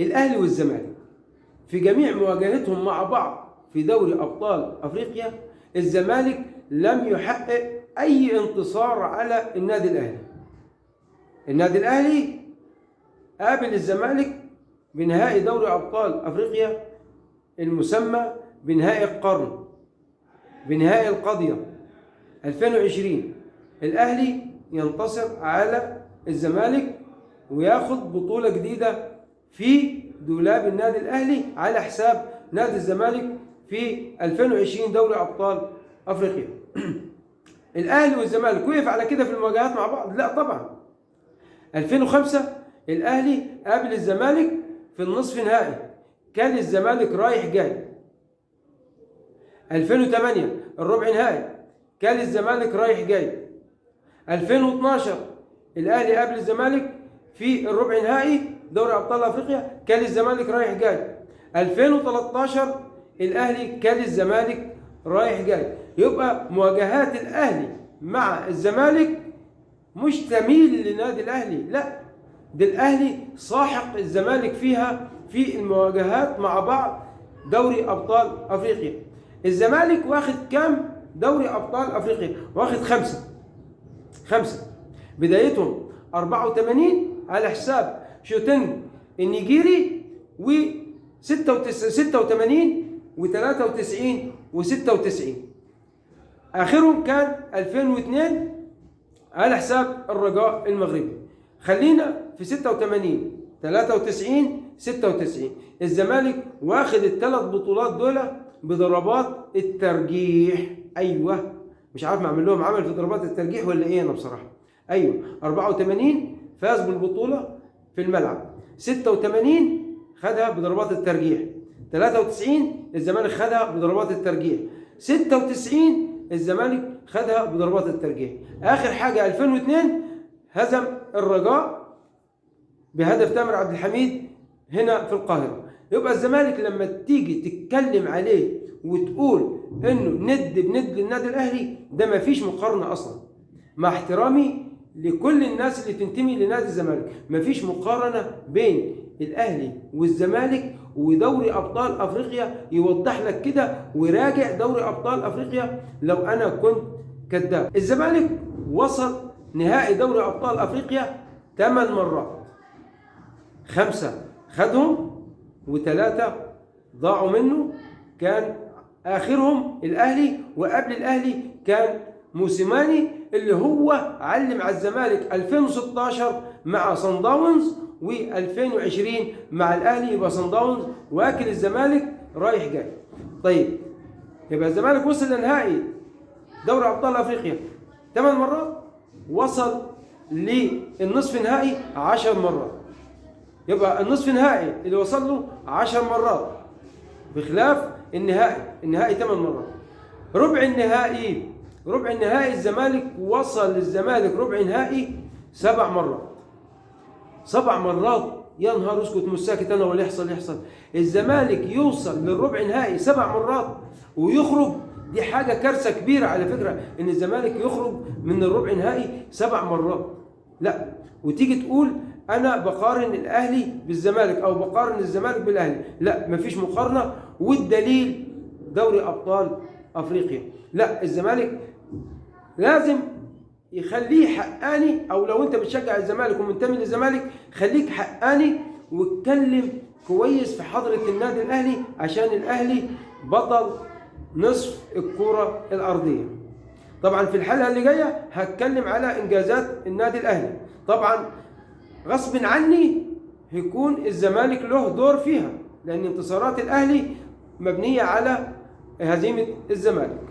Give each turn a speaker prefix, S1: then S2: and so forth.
S1: الاهلي والزمالك في جميع مواجهتهم مع بعض في دوري ابطال افريقيا، الزمالك لم يحقق اي انتصار على النادي الاهلي. النادي الاهلي قابل الزمالك بنهائي دوري ابطال افريقيا المسمى بنهائي القرن، بنهائي القضية 2020. الاهلي ينتصر على الزمالك وياخد بطولة جديدة في دولاب النادي الاهلي على حساب نادي الزمالك في 2020 دوري ابطال افريقيا. الاهلي والزمالك وقف على كده في المواجهات مع بعض؟ لا طبعا. 2005 الاهلي قابل الزمالك في النصف نهائي، كان الزمالك رايح جاي. 2008 الربع نهائي، كان الزمالك رايح جاي. 2012 الاهلي قابل الزمالك في الربع نهائي دوري ابطال افريقيا، كان الزمالك رايح جاي. 2013 الاهلي كان الزمالك رايح جاي. يبقى مواجهات الاهلي مع الزمالك مش تميل لنادي الاهلي، لا، ده الاهلي ساحق الزمالك فيها في المواجهات مع بعض دوري ابطال افريقيا. الزمالك واخد كام دوري ابطال افريقيا؟ واخد 5. بدايتهم 84 على حساب شوتنج النيجيري، و 86 و93 و96. اخرهم كان 2002 على حساب الرجاء المغربي. خلينا في 86 93 96. الزمالك واخد الثلاث بطولات دول بضربات الترجيح. ايوه، مش عارف معمل لهم عمل في ضربات الترجيح ولا ايه انا بصراحة. ايوه، 84 فاز بالبطولة في الملعب، 86 خدها بضربات الترجيح، 93 الزمالك خدها بضربات الترجيح، 96 الزمالك خدها بضربات الترجيح. اخر حاجة 2002 هزم الرجاء بهدف تامر عبد الحميد هنا في القاهرة. يبقى الزمالك لما تيجي تتكلم عليه وتقول انه ند بند للنادي الاهلي، ده ما فيش مقارنة اصلا. مع احترامي لكل الناس اللي تنتمي لنادي الزمالك، ما فيش مقارنة بين الاهلي والزمالك. ودوري ابطال افريقيا يوضح لك كده، وراجع دوري ابطال افريقيا لو انا كنت كذاب. الزمالك وصل نهائي دوري ابطال افريقيا 8 مرات، 5 خدهم و3 ضاعوا منه، كان اخرهم الاهلي، وقبل الاهلي كان موسيماني اللي هو علم على الزمالك 2016 مع صن داونز، و2020 مع الاهلي. يبقى صن داونز واكل الزمالك رايح جاي. طيب يبقى الزمالك وصل لنهائي دوري ابطال افريقيا 8 مرات، وصل للنصف نهائي 10 مرات. يبقى النصف نهائي اللي وصل له 10 مرات بخلاف النهائي 8 مرات. ربع النهائي الزمالك وصل للزمالك ربع نهائي 7 مرات. 7 مرات، يا نهار اسكت مش ساكت انا ولا يحصل. الزمالك يوصل للربع نهائي 7 مرات ويخرج، دي حاجة كارثة كبيرة على فكرة ان الزمالك يخرج من الربع نهائي 7 مرات. لا، وتيجي تقول انا بقارن الاهلي بالزمالك او بقارن الزمالك بالاهلي، لا، مفيش مقارنة، والدليل دوري ابطال افريقيا. لا، الزمالك لازم يخليه حقاني، او لو انت بتشجع الزمالك ومنتمي للزمالك خليك حقاني واتكلم كويس في حضرة النادي الاهلي، عشان الاهلي بطل نصف الكرة الارضية. طبعا في الحلقة اللي جاية هتكلم على انجازات النادي الاهلي، طبعا غصب عني هيكون الزمالك له دور فيها، لان انتصارات الاهلي مبنية على هزيمة الزمالك.